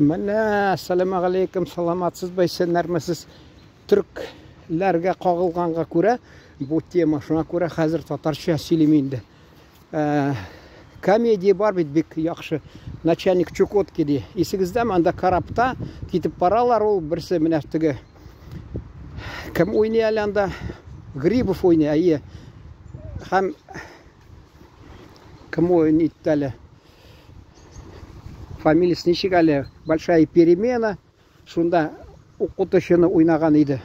Менә, әссәламегаләйкем, саламатсызбы, исәннәрмесез? Төркләргә кагылганга күрә бу тема, шуңа күрә хәзер татарча сөйлим инде. Э, комедия бар бит бик яхшы. Начальник Чукотки ди. Исегездәме, анда корабта китеп баралар ул, берсе менә теге кем уйный әле анда? Грибов уйный, әйе. Һәм кем уйный әле? Фамилиясе ничек әле? Большая перемена. Шунда укытучыны уйнаган иде.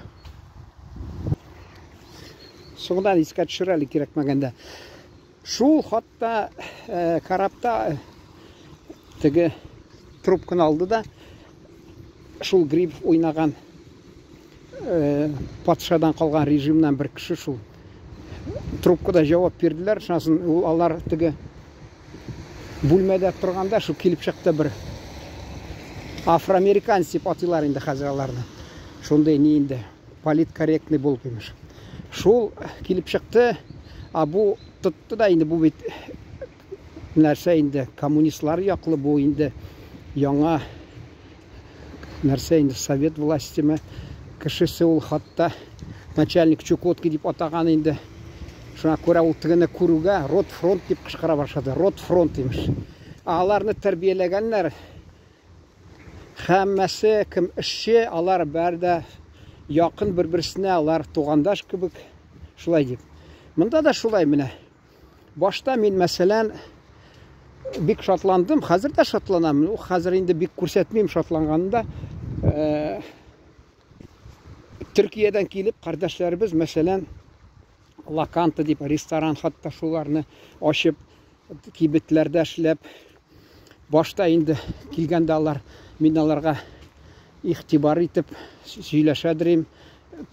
Соңдан искә төшер әле кирәкмәгәндә. Шул хатта э, корабта э, теге трубканы алды да шул Грибов уйнаган э, патшадан калган режимнан бер кеше шул трубкада җавап бирделәр. Шунасын ул алар теге бүлмәдә торганда шул килеп чыкты бер афроамериканец дип атыйлар инде хәзер аларны. Шундый ни инде политкорректный булып имеш. Шул килеп чыкты, а бу тотты да инде бу бит нәрсә инде коммунистлар яклы бу инде яңа нәрсә инде совет властеме кешесе ул хатта начальник Чукотки дип атаган инде. Шуңа күрә ул тегене күрүгә рот фронт дип кычкыра башлады. Рот фронт имеш. Ә аларны тәрбияләгәннәр һәммәсе кем эшче, алар бәр дә якын бер-берсенә, алар тугандаш кебек шулай дип. Монда да шулай менә. Башта мин, мәсәлән, бик шатландым, хәзер дә шатланам. Ну, хәзер инде бик күрсәтмим шатланганны да. Э, Төркиядән килеп, кардәшләребез, мәсәлән, Лаканта дип ресторан хатта шуларны ачып, кибетләрдә эшләп, башта инде килгәндә алар мин аларга игътибар итеп сөйләшәдер идем,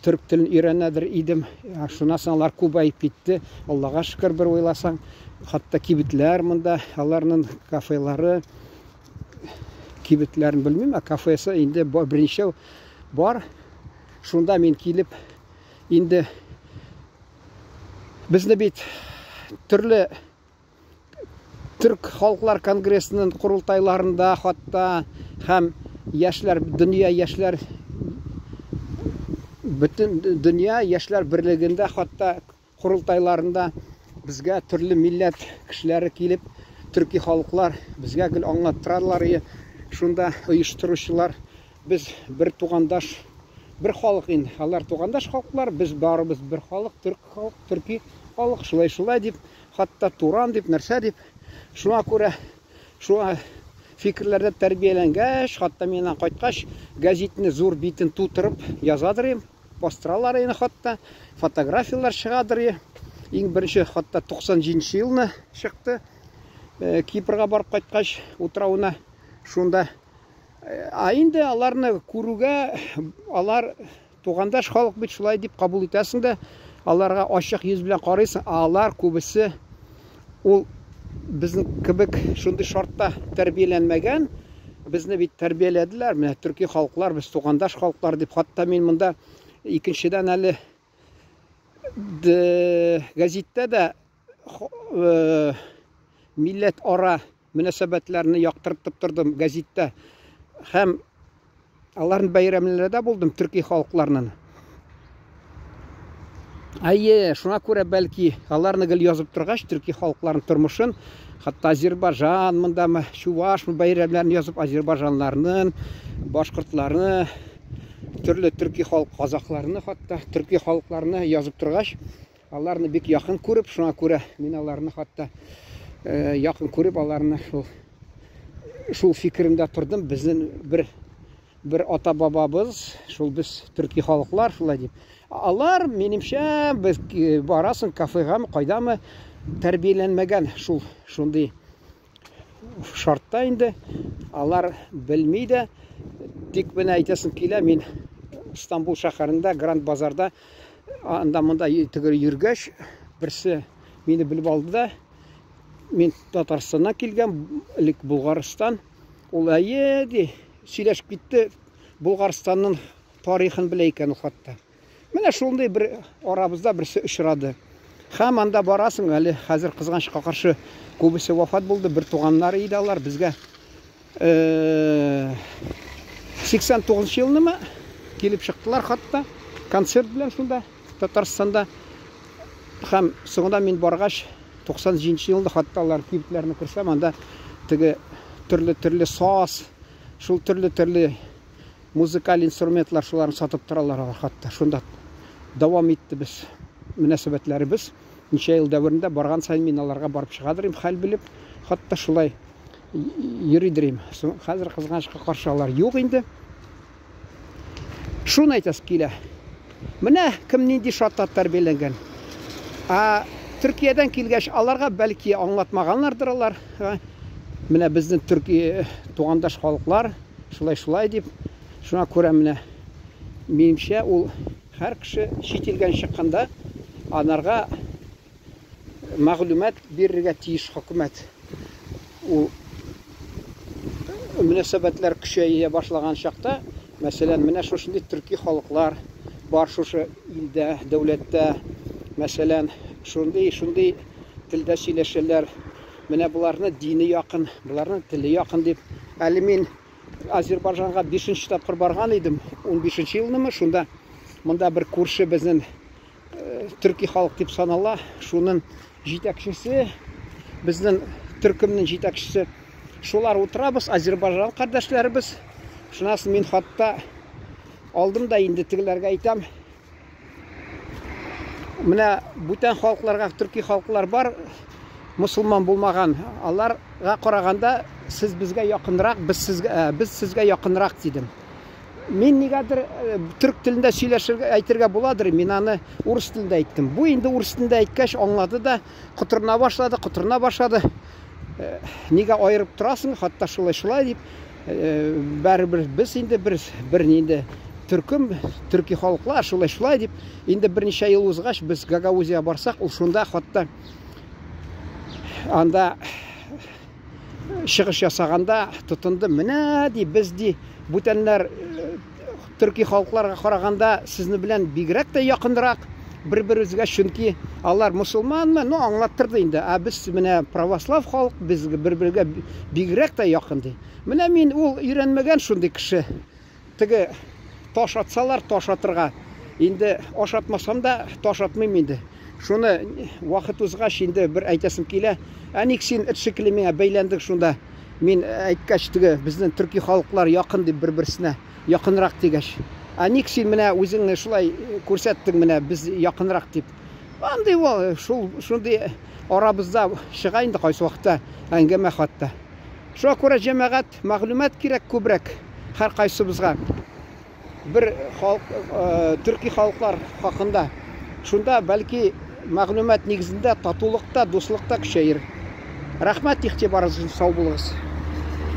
төрк телен өйрәнәдер идем. Шуннан соң алар күбәеп китте. Аллага шөкер, бер уйласаң, хәтта кибетләр монда, аларның кафелары, кибетләрен белмим, ә кафесы инде берничә бар. Шунда мин килеп, инде безне бит төрле Төрк халыклар конгрессының корылтайларында хатта һәм яшьләр дөнья яшьләр бөтен дөнья яшьләр берлегендә хатта корылтайларында безгә төрле милләт кешеләре килеп төрки халыклар безгә гел аңлаттыралар шунда оештыручылар без бер тугандаш бер халык инде алар тугандаш халыклар без барыбыз бер халык төрк халык төрки халык шулай шулай дип Хатта Туран дип, нәрсә дип. Шуңа күрә шуңа фикерләрдә тәрбияләнгәч, хатта миннән кайткач, гәзитне зур битен тутырып язадыр идем, бастыралар иде хатта, фотографияләр чыгадыр иде. Иң беренче хатта 97 елны чыкты. Э, Кипрга барып кайткач, утрауына шунда. Э, а инде аларны күрүгә алар Тугандаш халык бит шулай дип кабул итәсең дә, аларга ачык йөз белән карыйсың, ә алар күбесе ул безнең кебек шундый шартта тәрбияләнмәгән. Безне бит тәрбияләделәр, менә төрки халыклар, без тугандаш халыклар дип. Хатта мин монда икенчедән әле гәзиттә дә э, милләт ара мөнәсәбәтләрне яктыртып тордым гәзиттә. Һәм аларның бәйрәмнәрендә булдым, төрки халыкларның. Әйе, шуңа күрә бәлки аларны гел язып торгач, төрки халыкларның тормышын, хәтта Азербайҗан мондамы, чувашмы бәйрәмнәрен язып, азербайҗаннарның, башкортларны, төрле төрки халык, казахларны хәтта төрки халыкларны язып торгач, Аларны бик якын күреп, шуңа күрә мин аларны хатта э, якын күреп, аларны шул шул фикеремдә тордым. Безнең бер бер ата-бабабыз, шул без төрки халыклар шулай дип. Алар, минемчә, без э, барасың кафегамы, кайдамы, тәрбияләнмәгән шул шундый шартта инде. Алар белми дә. Тик менә әйтәсем килә, мин Стамбул шәһәрендә, Гранд базарда анда монда теге йөргәч, берсе мине белеп алды да, мин Татарстаннан килгән, элек Булгарстан. Ул әйе ди, сөйләшеп китте. Булгарстанның тарихын белә икән ул хатта. Менә шундый бер арабызда берсе очрады. Һәм анда барасың, әле хәзер кызганычка каршы күбесе вафат булды, бер туганнары иде алар безгә. Э, 89 елнымы килеп чыктылар хатта концерт белән шунда Татарстанда. Һәм соңында мин баргач 97 елда хатта алар кибетләрне күрсәм, анда теге төрле-төрле саз, шул төрле-төрле музыкаль инструментлар шуларны сатып торалар алар хатта. Шунда дәвам итте без мөнәсәбәтләребез. Ничә ел дәверендә барган саен мин аларга барып чыгадыр идем, хәл белеп, хатта шулай йөридер идем. Хәзер кызганычка каршы алар юк инде. Шуны әйтәсе килә. Менә кем нинди шартта тәрбияләнгән. Ә Төркиядән килгәч, аларга бәлки аңлатмаганнардыр алар. Менә безнең төрки тугандаш халыклар шулай-шулай дип. Шуңа күрә менә минемчә ул һәр кеше чит илгән чыкканда анарга мәгълүмат бирергә тиеш хөкүмәт. Ул мөнәсәбәтләр көчәя башлаган чакта, мәсәлән, менә шушындый төрки халыклар бар шушы илдә, дәүләттә, мәсәлән, шундый, шундый телдә сөйләшәләр. Менә боларны дине якын, боларның теле якын дип. Әле мин Азербайҗанга бишенче тапкыр барган идем, 15 елнымы, шунда монда бер күрше безнең төрки халык дип санала, шунын җитәкчесе, безнең төркемнең җитәкчесе. Шулар утырабыз, Азербайҗан кардәшләребез. Шуннан соң мин хатта алдым да инде тегеләргә әйтәм. Менә бүтән халыкларга, төрки халыклар бар, мусулман булмаган, аларга караганда сез безгә якынрак, без сезгә, без сезгә якынрак дидем. Мин нигәдер төрк телендә сөйләшергә, әйтергә буладыр, мин аны урыс телендә әйттем. Бу инде урыс телендә әйткәч аңлады да, котырына башлады, котырына башлады. Нигә аерып торасың, хатта шулай шулай дип, бәрібір без инде бер, бер инде төркем, төрки халыклар шулай шулай дип, инде берничә ел узгач без Гагаузиягә барсак, ул шунда хатта анда чыгыш ясаганда тотынды. Менә ди, без ди, бүтәннәр төрки халыкларга караганда сезне белән бигрәк тә якынрак бер-беребезгә, чөнки алар мусулманмы, ну аңлаттырды инде, ә без менә православ халык, без бер-бергә бигрәк тә якын ди. Менә мин ул өйрәнмәгән шундый кеше. Теге таш атсалар, таш атырга. Инде аш атмасам да, таш атмыйм инде. Шуны вакыт узгач инде бер әйтәсем килә. Ә ник син эт шикелле миңа бәйләндең шунда? Мин әйткәч теге безнең төрки халыклар якын дип бер-берсенә якынрак дигәч. Ә ник син менә үзеңне шулай күрсәттең менә без якынрак дип? Андый ул шул шундый арабызда чыга инде кайсы вакытта әңгәмә хатта. Шуңа күрә җәмәгать мәгълүмат кирәк күбрәк һәркайсыбызга. Бер халык, төрки халыклар хакында. Шунда бәлки мәгълүмат нигезендә татулык та, дуслык та көчәер. Рәхмәт игътибарыгыз өчен, сау булыгыз.